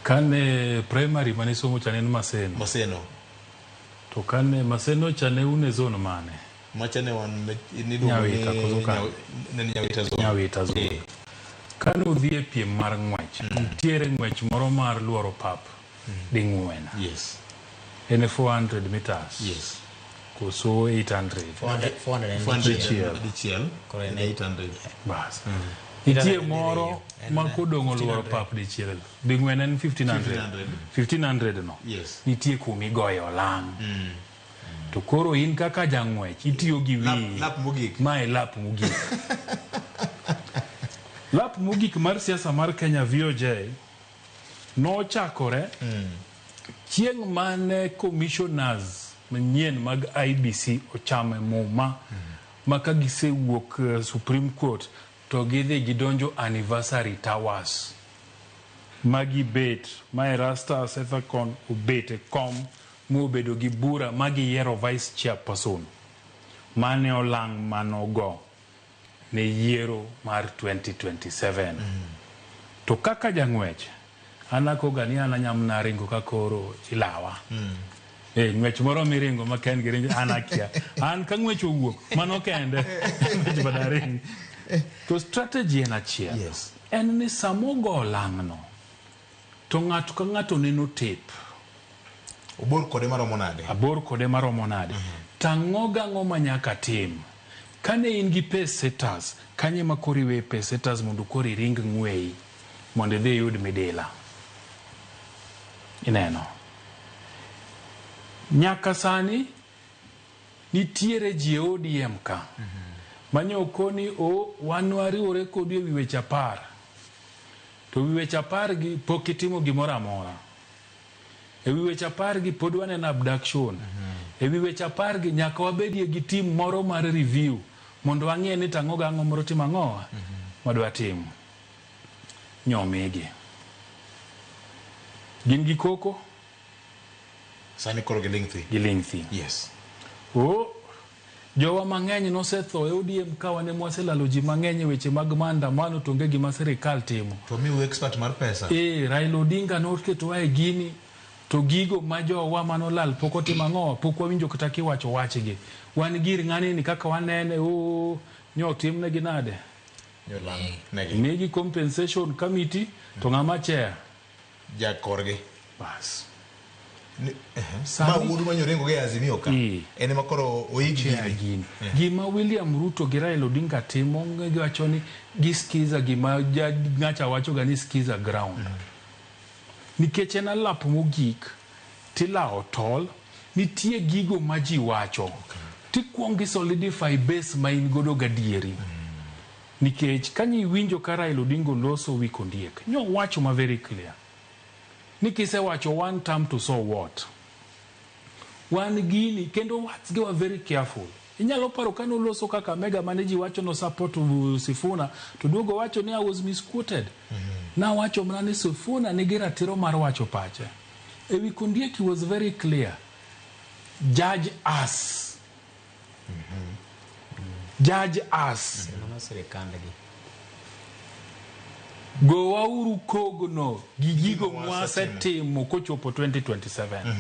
Kane primary mane isomo cha ne en Maseno. Maseno. To kane Maseno cha ne un e zone mane? Macha ne wan niluongo ni Nyawita koso kanye? Ne Nyawita zone. Nyawita zone. Eh. Kane udhi e piem mar ng'wech, nitiere ng'wech moro mar luoro pap ding'wen. Yes. En e 400 meters. Yes. Koso 800. 400 400 400 Dichiel. Dichiel. Koro en 800. Bas. Nitie 800 moro en ma kodong' oluoro 1500. pap dichiel. Ding'wen en 1500. 1500 no. Yes. Nitie kumigoye olang'. To koro in kaka jang'wech itiyo gi wiyi. Lap mogik. Ma e lap mogik. Lap mogik mar siasa mar Kenya VOJ nochakore chieng' mane commissioners manyien mag IEBC ochame muma ma ka gisewuok Supreme Court to gidhi gidonjo Anniversary Towers ma gibet ma Erastus Ethekon obet e kom mobedo gi bura ma giyiero vice chairperson mane olang' manogo ne yiero mar 2027. To kaka jang'wech, an akoga ni an anyamna ringo ka koro ilawa. Eh, ng'wech moro miringo ma ken gi ringo an akia. An ka ng'wech owuok, mano kende. Ng'wech badaring. To strategy en achiel. Yes. En ni sama ogo olang'no, to ng'ato ka ng'ato neno tape. Obor kode maromo nade? Abor kode maromo nade? Tang'o gang'o ma nyaka tim? Kane in gi pace setters, kanye ma koro iwe pace setters mondo koro iring ng'weyi mondo idhi iyud midila. Ineno. Nyaka sani nitiere ji e ODM ka manyo koni o wan wariwore kodu e wi weche 10. To wi weche 10 gi pok itimo gimoro amora. E wi weche 10 gi pod waneno abduction. E wi weche 10 gi nyaka wabedie gi team moro mar review mondo wang'e ni tang'o gang'o moro timo ang'owa madwa timo. Nyomigi. Gin gi koko. Sani koro giling' thi. Giling' thi. Yes. Oh, jowa mang'eny nosetho e ODM ka wan ema waselalo ji mang'eny e weche mag maandamano to onge gima sirikal timo. To miu expert mar pesa. Eh, Raila Odinga noketowa e gini to gigo ma jowa manolal pok otimo ang'owa pok wawinjo kata kiwacho wachgi. Wan gir ng'ani ni kaka wanene oh, nyotimnegi nade? Nyolang' negi. Migi compensation committee to ng'ama chair? Jakorgi. Bas. Ma wuodu ma nyoringo gi Azimio ka. En ema koro oig gini. Gini. Gima William Ruto gi Raila Odinga timo giwacho ni gisikiza gima ng'acha wacho ga ni skiza ground. Nikech en alap mogik tilawo tol, nitie gigo ma ji wacho. Tikuongo i solidify base ma in godo gadieri. Nikech ka nyiwinjo ka Raila Odinga oloso wi Kondiek, nyowacho ma very clear ni kisewacho one term to so what? Wan gini kendo words gi wa very careful. Inyalo paro kane oloso Kakamega mane ji wacho no support Sifuna to duogo wacho ni I was misquoted. Nawacho mana ni Sifuna nigi ratiro mar wacho pache. E wi Kondiek he was very clear. Judge us. Judge us. Mano sirikandgi. Gowauru kogno gi gigo mwasetimo kochopo 2027.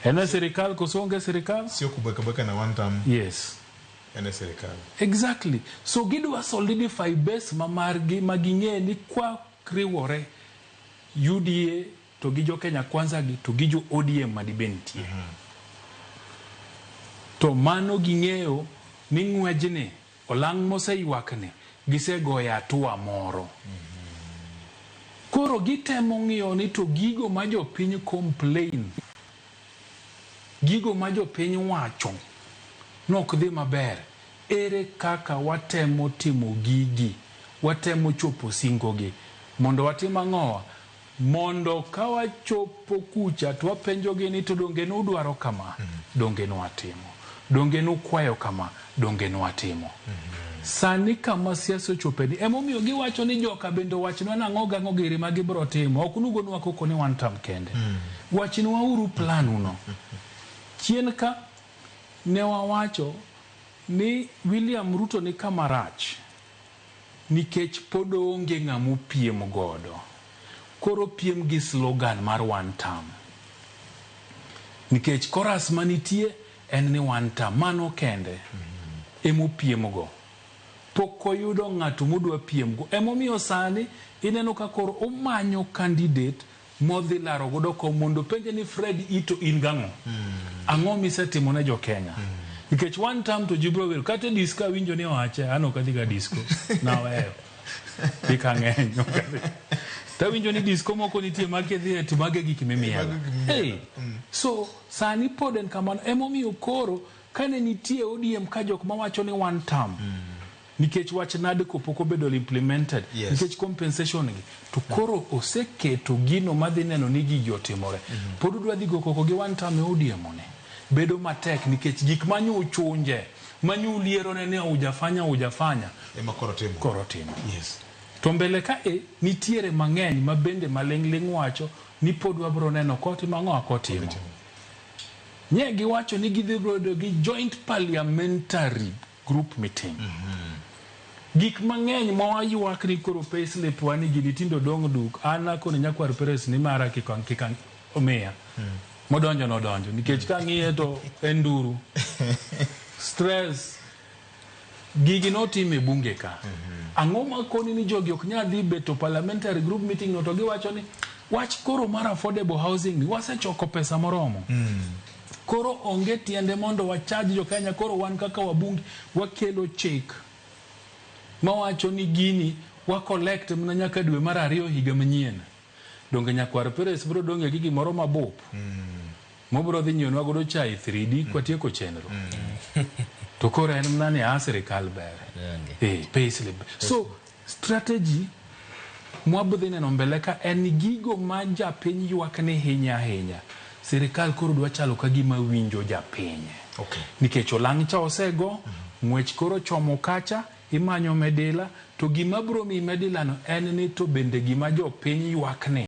En e sirikal koso onge sirikal? Sio kubweka na one term. Yes. En e sirikal. Exactly. So gidwa solidify base ma margi ma ging'e ni kwa riwore UDA to gi jo Kenya Kwanza gi to gi jo ODM ma dibe nitie. To mano ging'eyo ni ng'wejni olang' moseywakni gisegoyo hatua moro. Koro gitemo ng'iyo ni to gigo ma jopiny complain, gigo ma jopiny wacho nok dhi maber, ere kaka watemo timo gigi, watemo chopo singogi mondo watim ang'owa? Mondo ka wachopo kucha to wapenjogi ni to donge nudwaro kama, donge nwatimo? Donge nukwayo kama, donge nwatimo? Sani kama siasa ochope ni emomiyo giwacho ni joka bende owachnwa nang'o gang'o giri ma gibiro timo. Ok nugonwa koko ni one term kende. Wachnwa uru plan uno. Chien ka ne wawacho ni William Ruto ni kama rach nikech pod oonge ng'ama opiem godo. Koro piem gi slogan mar one term. Nikech chorus manitie en ni one term, mano kende emopiemgo. Pok oyudo ng'ato modwa piemgo. Emomiyo sani ineno ka koro omanyo candidate modhi laro godo kom mondo penje ni Fred ito in gang'o? Ang'o misetimo ne jo Kenya? Nikech one term to ji biro wero. Kata e disco awinjo ni owache, an ok adhi ga disco. Naweyo. Dhi ka ng'eny. Ok adhi. Tawinjo ni disco moko nitie ma kidhiye to mago e gik mimielo. Hey. So sani pod en kamano. Emomiyo koro kane nitie ODM ka jok mawacho ni one term. Nikech wach NADCO pok obedo implemented. Nikech compensation gi. To koro oseketo gino madhi neno ni gigi otimore. Pod udwa dhi go koko gi one term e ODM ni. Bedo matek nikech gik manyo uchunje, manyo uliero ne ni ujafanya ujafanya. Ema koro timo. Koro timo. Yes. To mbele ka e nitiere mang'eny ma bende maling'ling' wacho ni pod wabro neno kotimo ang'o akotimo. Nye giwacho ni gidhi bedo gi joint parliamentary group meeting. Gik mang'eny ma waywak ni koro payslip wa ni gini tindo dong' duk an akoni nyakwar Peres ni mara kik kik omiya. Modonjo nodonjo nikech kang'iye to en nduru. Stress. Gigi notim e bunge ka. Ang'o makoni ni jogi ok nyal dhi beto parliamentary group meeting no to giwacho ni wach koro mar affordable housing ni wasechoko pesa moromo. Koro onge tiende mondo wachaj jo Kenya koro wan kaka wabunge wakelo chik mawacho ni gini wa collect mana nyaka dwe mar ariyo higa manyien. Donge nyakwar Peres biro dong' gi gimoro mabup. Mobiro dhi nyiewnwa godo chai 3D kwatieko chenro. To koro en mana ni a sirikal ber. Payslip. So strategy mwabdhi neno mbele ka en gigo ma japiny ywak ni hinya ahinya. Sirikal koro dwa chalo ka gima winjo japiny. Okay. Nikech olang' cha osego, ng'wech koro chomo kacha, imanyo medila, to gima biro miyi medila no en ni to bende gima jopiny ywak ni.